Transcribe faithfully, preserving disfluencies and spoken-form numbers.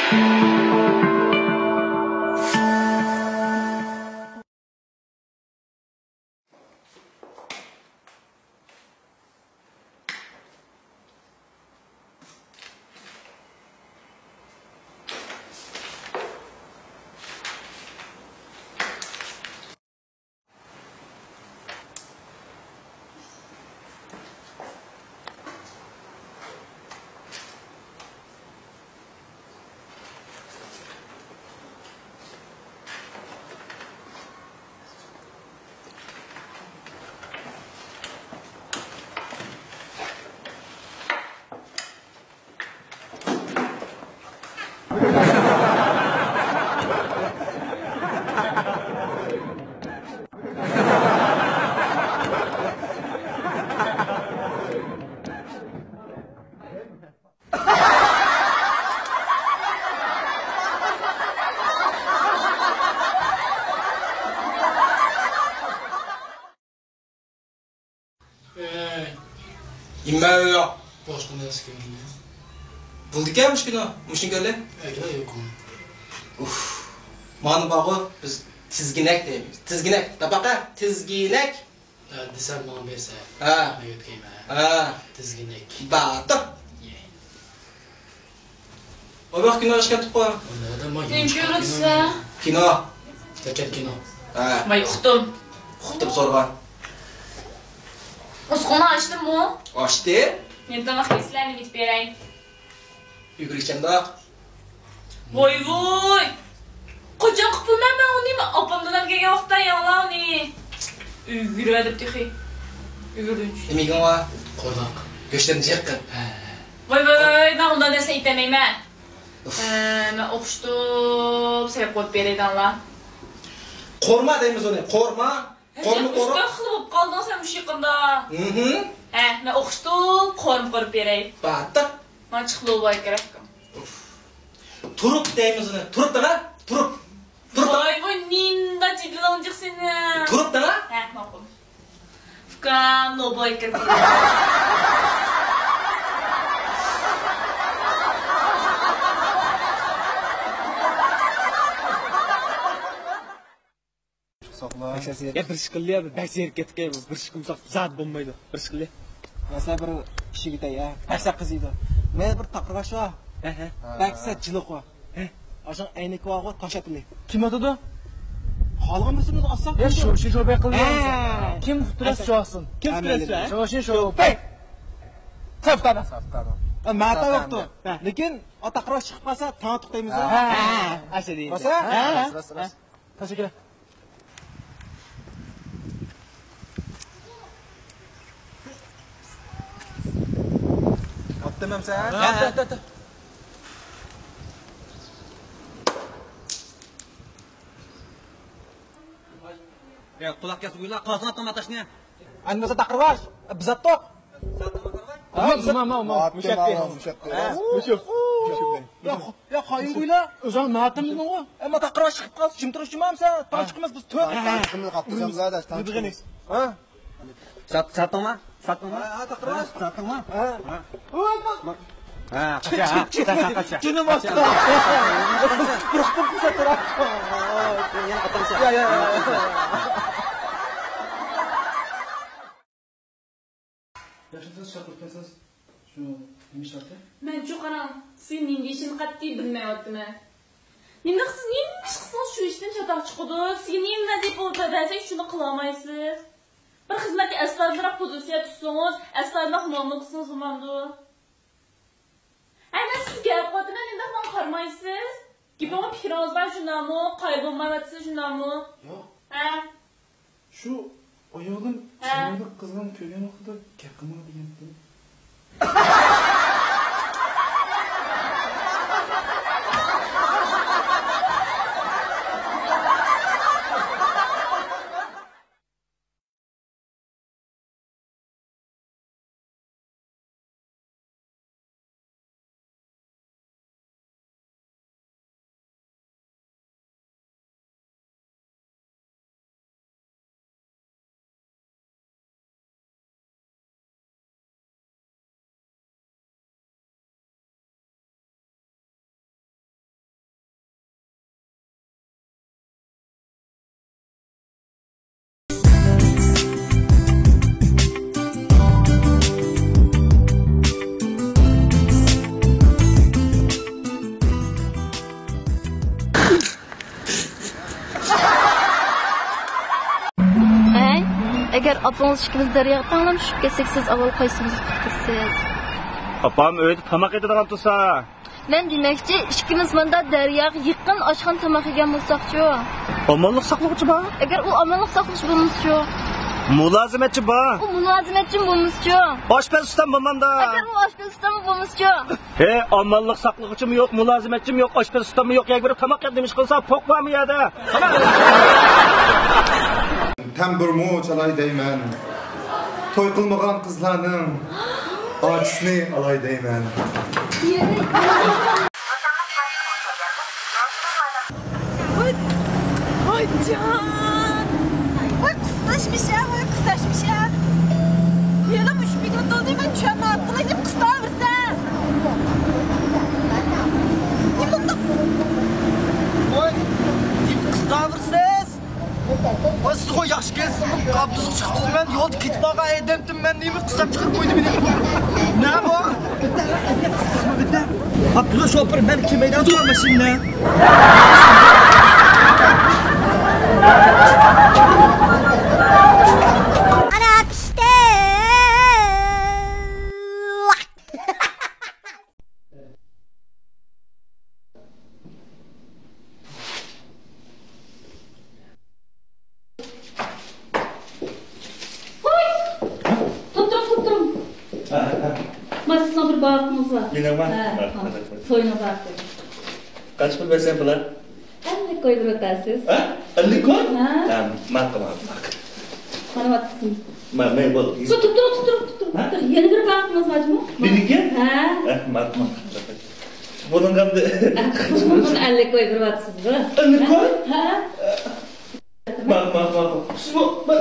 ئەي. نېمە يوق؟ باشقا نەرسە كۆرمىدىم. بولدىكەن مۇشۇ كىنو، مۇشۇنى كۆرلى. ئەي، كىنو يوق. ئۇف. مانا بارغۇ، بىز تىزگىنەك دەيمىز. تىزگىنەك، تاپاقە، تىزگىنەك. ھە، دېسەم ماڭا بەرسە. ھە. مەن يۆتكەيمەن. ھە. تىزگىنەك. باتۇر. يە. ئۇ بەك كىنو ئىشكەن تۇپقۇ. نېمە كۆرۈۋاتىسىلەر؟ كىنو. چەت كىنو. ھە. ۋاي، ئۇقتۇم. ئۇقتۇم سورىغان. ئۇسقۇنى ئاچتىممۇ؟ ئاچتى. نېمە تاماق يەيسىلەر، نېمە ئېتىپ بېرەي؟ ئۆگرىشەمداق. ۋاي، ۋاي. قاچان قىپىلمەن مەن ئۇنى، ئاپامدىن كەلگەن ۋاقىتتا يەڭلار ئۇنى. ئۆگرە دەپ تېخى. ئۆگرىدىم. نېمە يېگىڭ بار؟ قورساق. گۆشلىرىنى جىق قىل. ھە، ھە. ۋاي، ۋاي، ۋاي، ۋاي، مەن ئۇنداق نەرسە ئېتەلمەيمەن. ئۇف. ئە، مەن ئوخشىتىپ سەۋەب قويۇپ بېرەي دەڭلار. قورما دەيمىز ئۇنى، قورما. قورما، قورما. ئۇستا خىل بولۇپ قالدىڭ سەن مۇشۇ يېقىندا. ھىم. ھە، مەن ئوخشىتىپ قورما قورۇپ بېرەي. باتۇر. مانا چىقلىۋاي كېرەك. ئۇف. تۇرۇپ دەيمىز ئۇنى، تۇرۇپ دەڭە، تۇرۇپ. تۇرۇپ دەڭە. ۋاي، ۋاي، نېمىدا جېدىلىڭ جىق سېنىڭ. تۇرۇپ دەڭە. ھە، ماقۇل. ئۇكام، نوباي كىرىپ. يا بىر ئىش قىلدى يا، بەك زېرىكىپ كەتتۇق، بىر ئىش قىلمىساق زادى بولمايدۇ. بىر ئىش قىلدى. يا سەن بىر ئىشىگە كېتەي يا. بەك سەت قىزىيدۇ. مەن بىر تاقىرغاچ بار. ھە، ھە. بەك سەت جىلىق بار. ھە. ئاشۇ ئەينىكى بارغۇ، تاشلاپ بېرەي. كىم ئاتىدۇ؟ خالىغان بىرسىمىز ئاتساق. يا شۇ، شۇ، شۇ بەك قىلدى. ھە. كىم ئۇتتۇرسا شۇ ئاتسۇن. كىم ئۇتتۇرسا شۇ. شۇ، شۇ، شۇ. بەك. ساپتانا. ساپتانا. مەتە ۋاقتى. ھە. لېكىن ئاتاقراش چىقىپ قالسا تاڭ توختايمىز. ھە. ھە. ئاشۇ دېيىز. بولسا؟ ھە. راست، راست، راست. تەشەككۈر. ئاتتىم ئەمسە. ھە، ھە، ھە. يا، قۇلاق كەس، ئويلا، قازان ئاتتىم ئاتاشنى. ئەنە بولسا تاقىرغاچ، بىز ئاتتۇق. ھە، ماما، ماما، مۇشەككە. مۇشەككە. ھە، مۇشەك. مۇشەك. يا، يا، قايىم بويلا. ئۆزۈڭ ماتىمىزنىڭغۇ. ئەمما تاقىراش چىقىپ قالسا، جىم تۇرۇش جۇمامسا، تاڭ چىقىمىز بىز تۆت. ھە، ھە. ھە. سات-، ساتتىڭما؟ ساتتىڭما؟ ھە، ھە، تاقىراش. ساتتىڭما؟ ھە. ھە. ھە، قاچا، ھە. سەن، سەن قاچا. جېنىم ئاچتى. بىراق بىر پۇرسەت تۇرا. يەنە قاتارسا. يا، يا، يا. ياخشى، سىز چاقىرىپكەنسىز. شۇ نېمە ئىش باركەن؟ مەنچۇ قاراڭ، سىز نېمە دېيىشىنى قەتئىي بىلمەيۋاتىمەن. نېمىنداق سىز نېمە ئىش قىلسىڭىز شۇ ئىشتىن چاتاق چىقىدۇ. سىزگە نېمە ۋەزىپە بەرسەك شۇنى قىلالمايسىز. بىر خىزمەتتە ئەستايىدىلراق پوزىتسىيە تۇتسىڭىز، ئەستايىدىلراق مۇئامىلە قىلسىڭىز بولمامدۇ؟ ھە، مەن سىزگە گەپ قىلىۋاتىمەن، نېمىنداق ماڭا قارىمايسىز؟ گېپىڭىزگە پىكرىڭىز بار شۇنداقمۇ؟ قايىل بولمايۋاتىسىز شۇنداقمۇ؟ ياق. ھە. شۇ ئايالىم ھە. چىرايلىق قىزلارنى كۆرگەن ۋاقتىدا گەپ قىلماڭ دېگەنتى. ئاپىڭىز ئىككىمىز دەرياغا تەڭلا چۈشۈپ كەتسەك، سىز ئاۋۋال قايسىمىزنى تۇتىسىز؟ ئاپام ئۆيدە تاماق ئېتىدىغان تۇرسا. مەن دېمەكچى، ئىككىمىز ماندا دەرياغا يېقىن ئاشخانا تاماق يېگەن بولساقچۇ؟ ئامانلىق ساقلىغۇچى بار. ئەگەر ئۇ ئامانلىق ساقلىغۇچى بولمىسىچۇ؟ مۇلازىمەتچى بار. ئۇ مۇلازىمەتچىمۇ بولمىسىچۇ؟ ئاشپەز ئۇستام بار ماندا. ئەگەر ئۇ ئاشپەز ئۇستاممۇ بولمىسىچۇ؟ ھە، ئامانلىق ساقلىغۇچىمۇ يوق، مۇلازىمەتچىمۇ يوق، ئاشپەز ئۇستاممۇ يوق، يەنە بىر تاماق يەپ نېمە ئىش قىلسا، پوق بارمۇ يەردە؟ تەمبۇرمۇ چالاي دەيمەن. توي قىلمىغان قىزلارنىڭ ئاچىسىنى ئالاي دەيمەن. ۋاي، ۋايجان! ۋاي، قىستاشمىشە، ۋاي، قىستاشمىشە! يېلىم ئۈچ مىليون دوللارنى مەن چۈشەنمەي قالاي دەپ قىستاۋېرىسەن! نېمانداق؟ ۋاي، نېمە قىستاۋېرىسىز؟ ۋاي، سىزغۇ ياخشى كەلسىز، قاپتۇزغا چىقىپسىز، مەن يولدا كېتىپ قالغان ئادەمدىم، مەن نېمە قىلسام چىقىپ قويدى مېنى. نە بۇ؟ ئابدۇللا شوپۇر، مەن كىرمەيدىغان تۇرغان ماشىنىنى. ئانا پىشتى. ھوي! توپ تۇرۇڭ، توپ تۇرۇڭ. ھە، ھە، ھە. مانا سىزنىڭ بىر باغىڭىز بار. مېنىڭمۇ؟ ھە، ھە، ھە، ھە. توينىڭ باغى. قانچە پۇل بەرسەم بولا؟ ئەللىك كوي بېرىۋاتارسىز. ھە؟ ئەللىك كوي؟ ھە. ھە، ماقۇل، ماقۇل، ماقۇل. قانىۋاتقۇسىز. ما، مەيلى، بولدى. شۇ، توپ تۇرۇڭ، توپ تۇرۇڭ، توپ تۇرۇڭ. ھە؟ توپ تۇرۇڭ. يەنە بىر باغىڭىز بارمۇ؟ مېنىڭكى؟ ھە. ھە، ماقۇل، ماقۇل. بۇنىڭغا ئەمدى ھە، بۇنى ئەللىك كوي بېرىۋاتىسىزغۇ؟ ئەللىك كوي؟ ھە. ماقۇل، ماقۇل، ماقۇل. شۇ، ما،